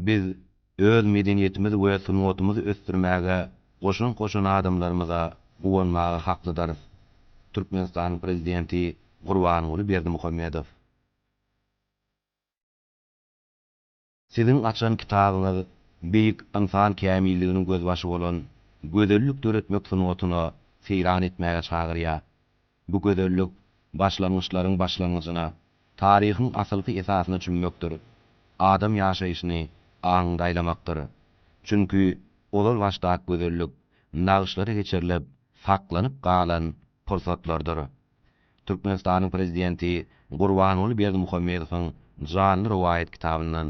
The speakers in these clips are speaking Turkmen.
Biz öz medeniýetimiz we sungatymyzy ösdürmäge goşant goşan adamlarymyza guwanmaga haklydyrys. Türkmenistanyň Prezidenti Gurbanguly Berdimuhamedow. Siziň açan kitabyňyz beýik ynsan kämilliginiň gözbaşy bolan gözellik döretmek sungatyna seýran etmäge çagyrýar. Bu gözellik başlangyçlaryň başlangyjyna, taryhyň asylky esasyna çümmekdir, adam ýaşaýşyny aňyňda aýlamakdyr. Çünki ozal başdaky gözellik nagyşlara geçirilip, saklanyp galan pursatlardyr. Türkmenistanyň Prezidenti Gurbanguly Berdimuhamedowyň Janly rowaýat kitabyndan.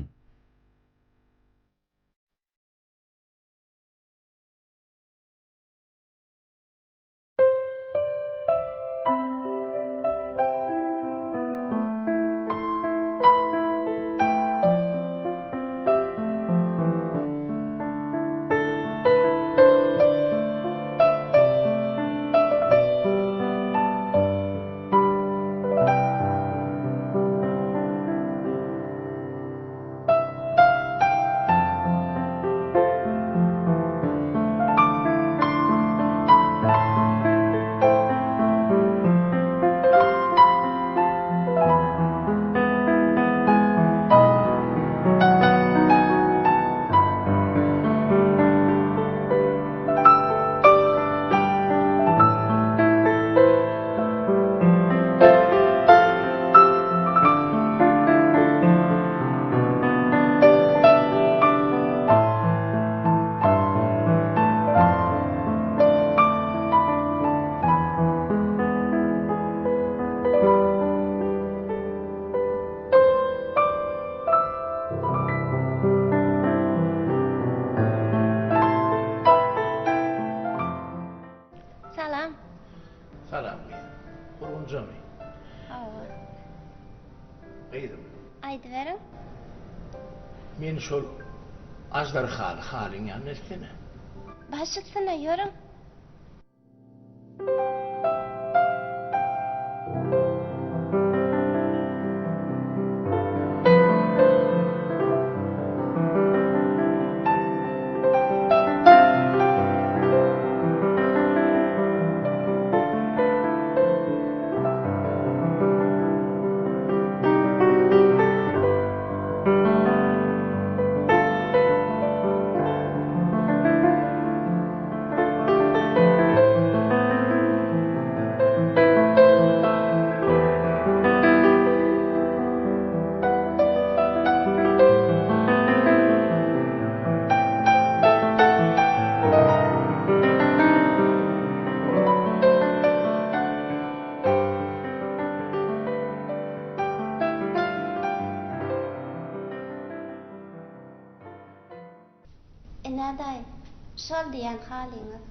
Salam. Salam gyzym. Gurgunjamy? Hawa. Gyzym. Aýdyberiň. Meni şol aždarhaly halyň ýanyna eltsene. Baş üstüne, ýörüň. Ine daýy, şol diýen halyňyz.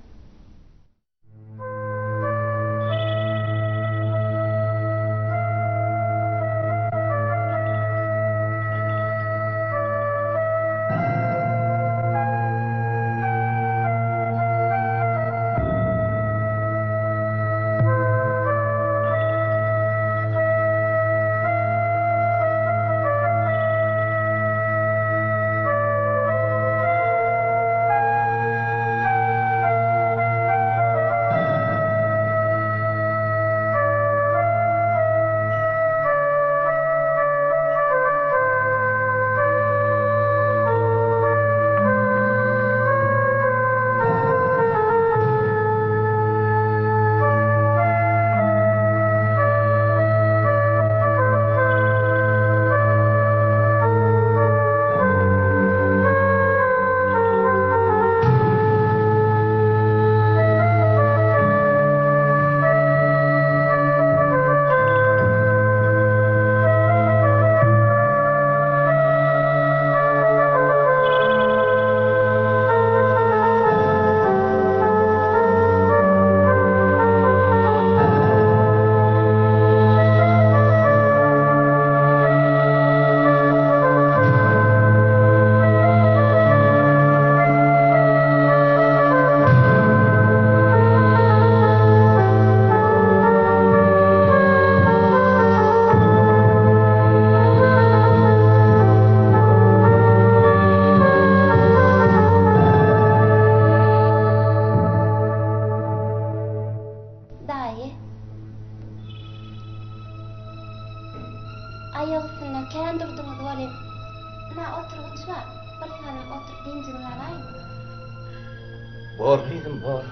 üstünde kän durduňyz welin, ynha oturgyç bar, bir salym oturyp dynjyňyzy alaýyň. Bor gyzym, bor.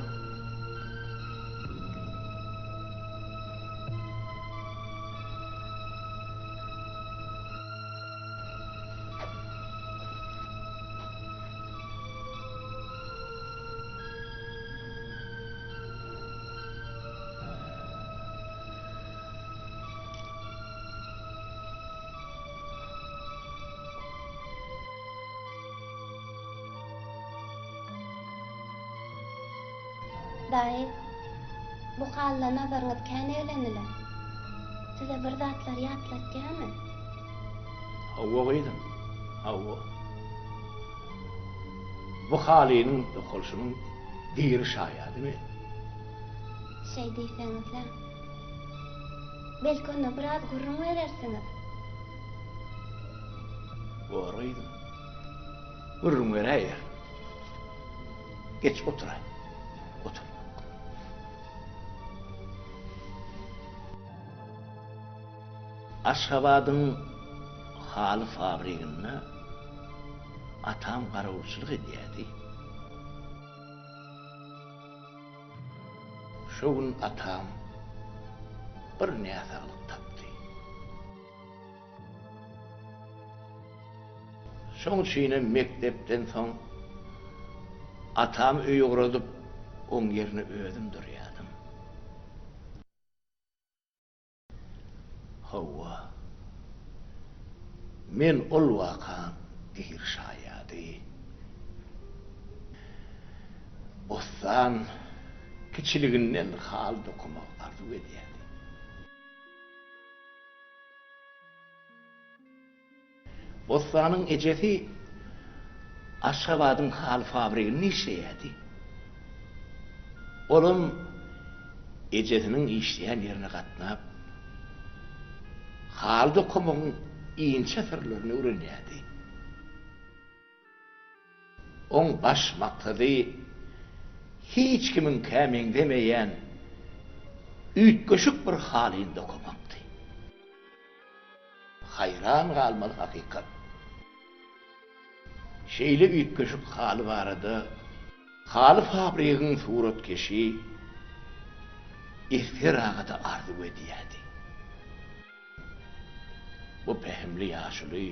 Daýy, bu halyda nazaryňyz kän eglenile. Size bir zatlar ýatlatýamy? Hawa gyzym, hawa. Bu halynyň dokalyşynyň diri şaýady men. Şeý diýseňiz-le. Belki onda biraz gürrüň berersiňiz? Bor gyzym. Gürrüň beräýer. Geç oturaý. Otur. Aşgabadyň haly fabriginde atam garawulçylyk edýärdi. Şo gün atam bir näsaglyk tapdy. Şoň üçinem mekdepden soň atamy öýe ugradyp, oň ýerine özüm durýardym. Hawa. Men ol wakaň diri şaýady. Bossan kiçiliginden haly dokamagy arzuw edýärdi. Bossanyň ejesi Aşgabadyň haly fabriginde işleýärdi. Olam ejesiniň işleýän ýerine gatnap, haly dokamagyň inçe syrlaryny öwrenýärdi. Oň baş maksady hiç kimiňkä meňzemeýän üýtgeşik bir halyny dokamakdy. Haýran galmaly hakykat. Şeýle üýtgeşik haly barada haly fabrigiň suratkeşi Esger aga-da arzuw edýärdi. Bu pähimli ýaşuly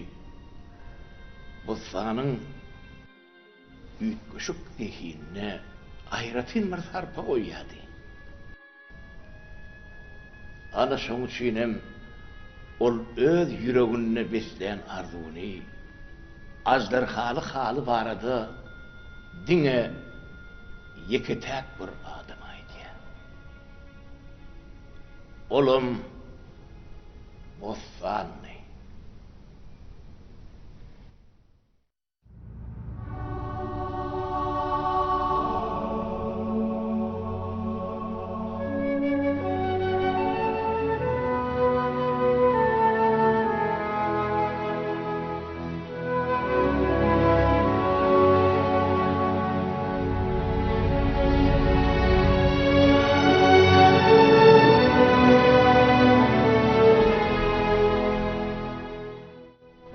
Bossanyň üýtgeşik zehinine aýratyn bir sarpa goýýardy. Ana şoň üçinem ol öz ýüreginde beslän arzuwyny, aždarhaly haly barada diňe ýeke-täk bir adama aýdýar. Olam Bossandy.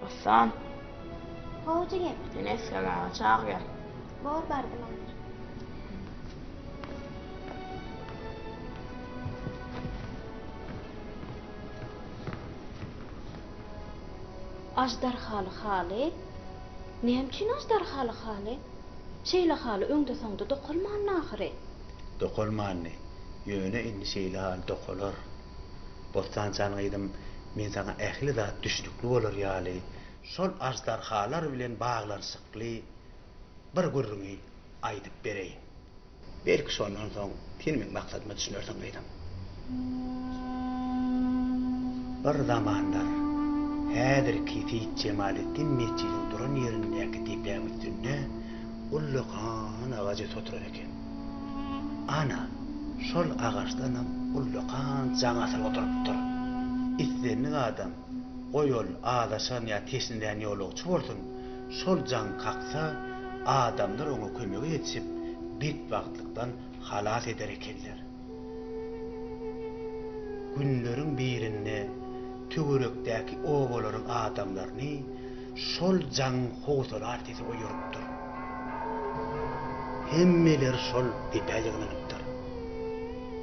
Bossan. How jigim. Seni Esger aga çagyrýar. Bor bardym häzir. Aždarhaly haly? Näme üçin aždarhaly haly? Şeýle haly öňde-soňda dokalmandy ahyry. Dokalmandy. Ýöne indi şeýle haly dokalar. Bossan jan gyzym, men saňa ähli zat düşnükli bolar ýaly, şol aždarhalar bilen baglanyşykly bir gürrüňi aýdyp bereýin. Belki şondan soň sen meň maksadyma düşünersiň gyzym. Bir zamanlar häzirki Seýit Jemaleddin metjidiň duran ýerindäki depäň üstünde ullakan agaç ösüp oturan eken. Ana, şol agaçdanam ullakan jaň asylgy durupdyr. Islendik adam, goý ol azaşan ýa teşnelän ýolagçy bolsun, şol jaň kaksa, adamlar oňa kömege ýetişip, betbagtlykdan halas eder ekenler. Günleriň birinde. töwerekdäki obalaryň adamlaryny şol jaňyň howsalaly sesi oýarypdyr. Hemmeler şol depä ýygnanypdyr.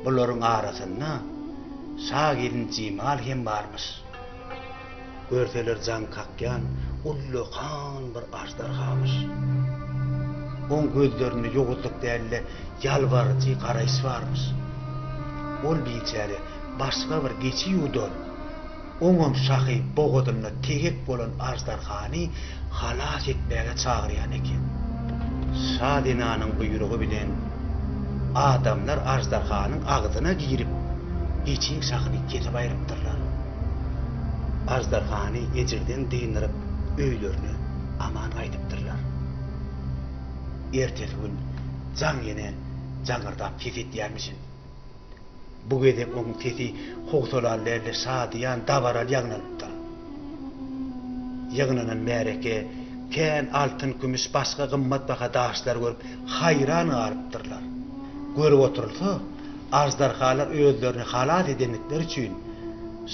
Bularyň arasynda şa gelin Jemal hem barmyş. Görseler jaň kakýan ullakan bir aždarhamyş. Oň gözlerinde ýowuzlyk däl-de, ýalbaryjy garaýyş barmyş. Ol biçäre başga bir geçi ýuwdan, oňam şahy bogazynda tegek bolan aždarhany halas etmäge çagyrýan eken. Şa zenanyň buýrugy bilen adamlar aždarhanyň agzyna girip, geçiň şahyny kesip aýrypdyrlar. Aždarhany ejirden dyndyryp, öýlerine aman gaýdypdyrlar. Ertesi gün jaň ýene jaňyrdap ses edýärmişin. Bu gezek oň sesi howsalaly däl-de, şadyýan, dabaraly ýaňlanypdyr. Ýygnanan märeke kän altyn-kümüş, başga gymmatbaha daşlar görüp haýran galypdyrlar. Görüp oturylsa, aždarhalar özlerini halas edendikleri üçin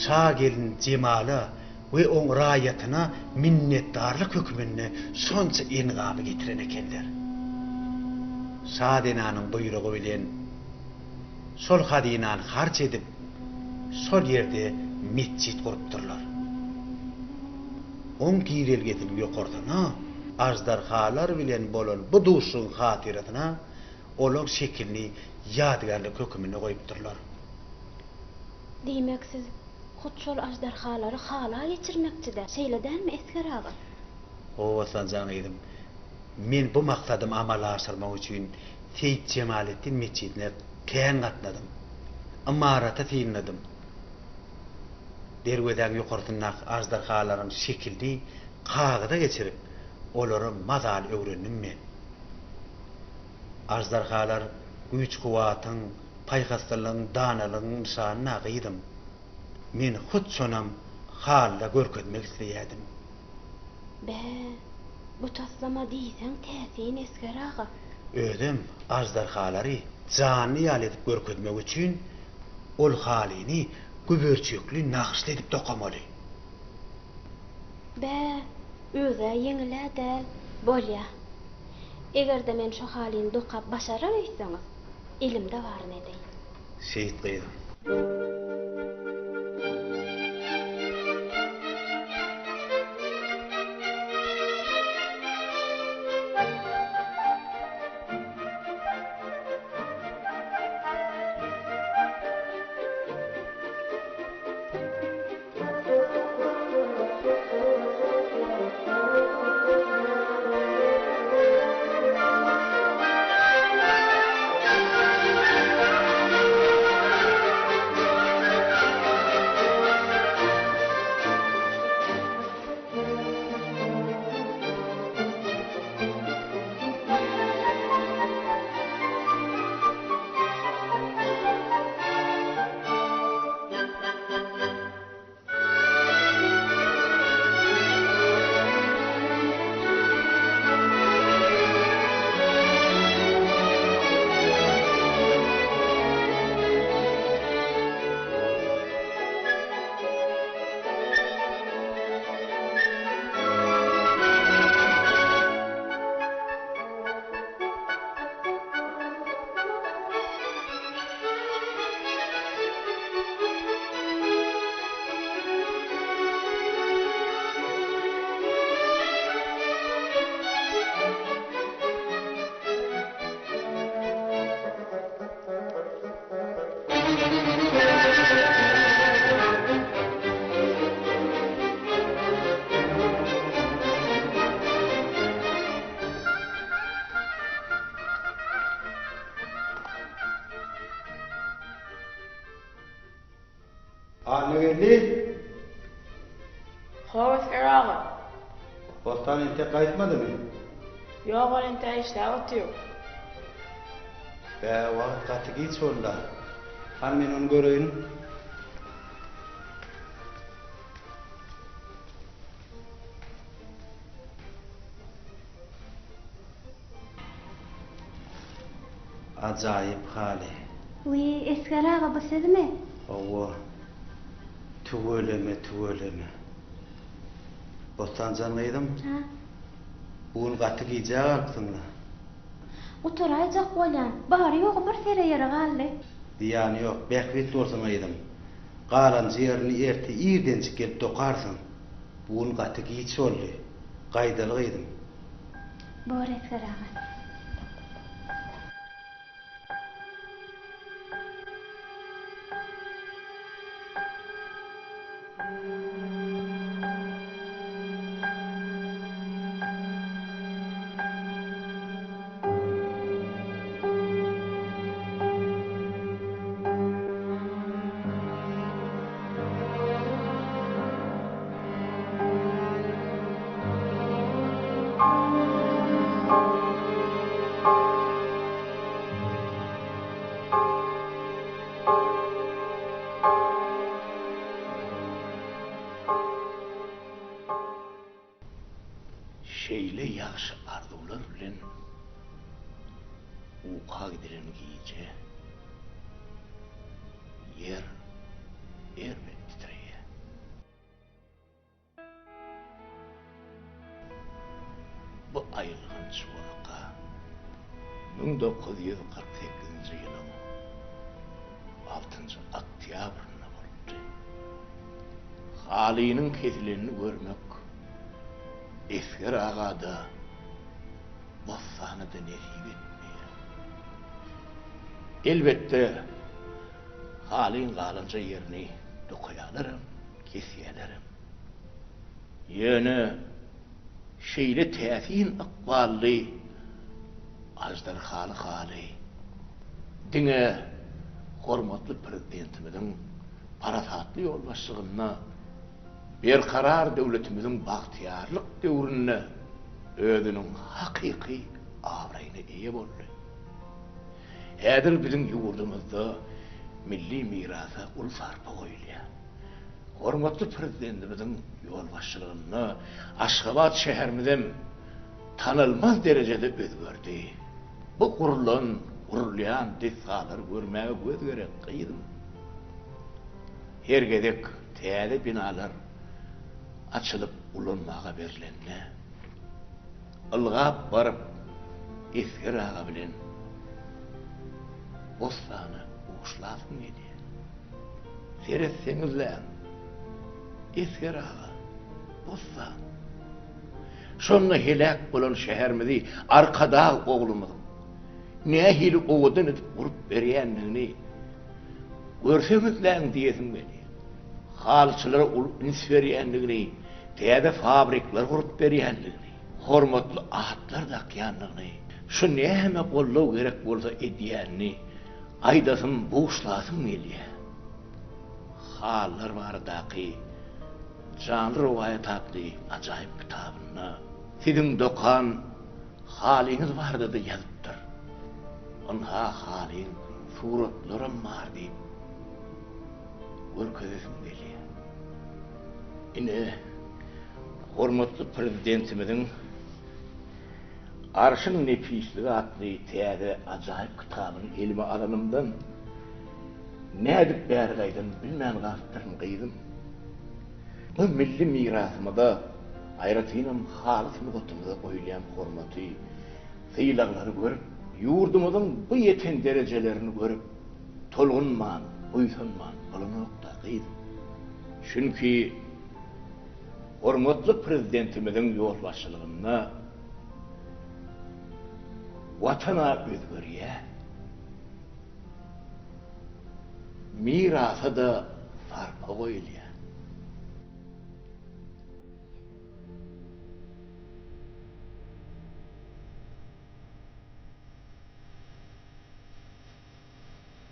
şa gelin Jemala we oň raýatyna minnetdarlyk höküminde şonça engamy getiren ekenler. Şa zenanyň buýrugy bilen şol hazynany harç edip, şol ýerde metjit gurupdyrlar. Oň girelgesiniň ýokarsyna aždarhalar bilen bolan bu duşuşygyň hatyrasyna olaň şekilini ýadygärlik höküminde goýupdyrlar. Diýmek, siz hut şol aždarhalary hala geçirmekçi-dä, şeýle dälmi, Esger aga? Hawa, Aslanjan gyzym, men bu maksadymy amala aşyrmak üçin Seýit Jemaletdin metjidine kän gatnadym. Ymaraty synladym. Derwezäň ýokarsyndaky aždarhalaryň şekilini kagyza geçirip, olary mazaly öwrendim men. Aždarhalar güýç-kuwwatyň, paýhaslylygyň, danalygyň nyşany-da, gyzym. Men hut şonam halyda görkezmek isleýärdim. Bä, bu taslama diýseň täsin, Esger aga. Özem aždarhalary janly ýaly edip görkezmek üçin ol halyny güberçekli nagyşly edip dokamaly. Bä, öz-ä ýeňil-ä däl. Bolýa. Eger-de men şo halyny dokap başarar öýtseňiz, elimde baryny edeýin. Şeýt gyzym. Annageldi! Hawa, Esger aga. Bossan entek gaýtmadymy? Ýok, ol entek işläp otyr. Bä, wagt gaty giç boldy-a. Hany men ony göreýin. Ajaýyp haly. Wiý, Esger aga bu sizmi? Hawa. Tüweleme, tüweleme. Bossan jan gyzym. Hä? Bu gün gaty gijä galypsyň-la. Gutaraýjak bolýan. Bary-ýogy bir sere ýeri galdy. Zyýany ýok, bähbit bolsun gyzym. Galanja ýerini erte irdenjik gelip dokarsyň. Bu gün gaty giç boldy. Gaýdaly gyzym. Bor Esger aga. Şeýle ýagşy arzuwlar bilen uka gidilen gije ýer erbet titreýär. Bu aýylganç waka 1948-nji ýylyň altynjy oktýabrynda bolupdy. Halynyň kesilenini görmek Esger aga-da, Bossana-da nesip etmeýär. Elbetde, halyň galanja ýerini dokaýarlaram, kesýärlerem. Ýöne şeýle täsin ykbally aždarhaly haly diňe hormatly Prezidentimiziň parasatly ýolbaşçylygynda Berkarar döwletimiziň bagtyýarlyk döwründe özüniň hakyky abraýyna eýe boldy. Häzir biziň ýurdumyzda milli mirasa uly sarpa goýulýar. Hormatly Prezidentimiziň ýolbaşçylygynda Aşgabat şäherimizem tanalmaz derejede özgerdi. Bu gurlan, gurulýan desgalary görmäge göz gerek, gyzym. Her gezek täze binalar açylyp ulanmaga berlende, ylgap baryp Esger aga bilen Bossany buşlasym gelýär. Seretseňizläň, Esger aga, Bossan. Şonda heläk bolan şäherimizi Arkadag oglumyzyň nähili owadan edip gurup berýändigini görseňizläň diýesim gelýär. Halyçylara uly üns berýändigini, täze fabrikler gurup berýändigini, hormatly atlar dakýandygyny, şu näme goldaw gerek bolsa edýänini aýdasym, buşlasym gelýär. Halylar baradaky Janly rowaýat atly ajaýyp kitabynda siziň dokan halyňyz barada-da ýazypdyr. Ynha halyň suratlaram bar diýip görkezesim gelýär. Ine, hormatly Prezidentimiziň Arşyň nepisligi atly täze ajaýyp kitabyny elime alanymdan nädip bäri gaýdanymy bilmän galypdyryn, gyzym. Bu milli mirasymyza, aýratynam haly sungatymyza goýulýan hormaty, sylaglary görüp, ýurdumyzyň bu ýeten derejelerini görüp, tolgunman, buýsanman bolanok-da, gyzym. Çünki hormatly Prezidentimiziň ýolbaşçylygynda Watan-a özgerýär, mirasa-da sarpa goýulýar.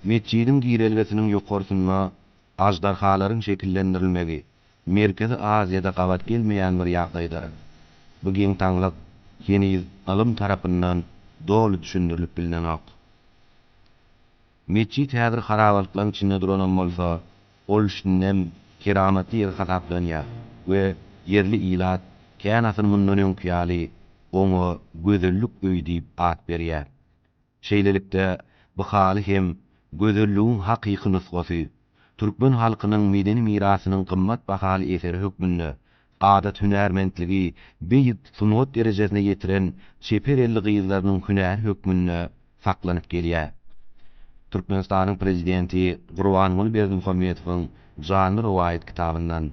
Metjidiň girelgesiniň ýokarsynda aždarhalaryň şekillendirilmegi Merkezi Aziýada gabat gelmeýän bir ýagdaýdyr. Bu geň-taňlyk heniz ylym tarapyndan doly düşündirilip bilnenok. Metjit häzir harabalyklaryň içinde duranam bolsa, ol şindem keramatly ýer hasaplanýar we ýerli ilat kän asyr mundan öňki ýaly oňa Gözellik öýi diýip at berýär. Şeýlelikde, bu haly hem gözelligiň hakyky nusgasy. türkmen halkynyň medeni mirasynyň gymmat bahaly eseri hökmünde, adaty hünärmentligi beýik sungat derejesine ýetiren çeper elli gyzlarynyň hünäri hökmünde saklanyp gelýär. Türkmenistanyň Prezidenti Gurbanguly Berdimuhamedowyň Janly rowaýat kitabyndan.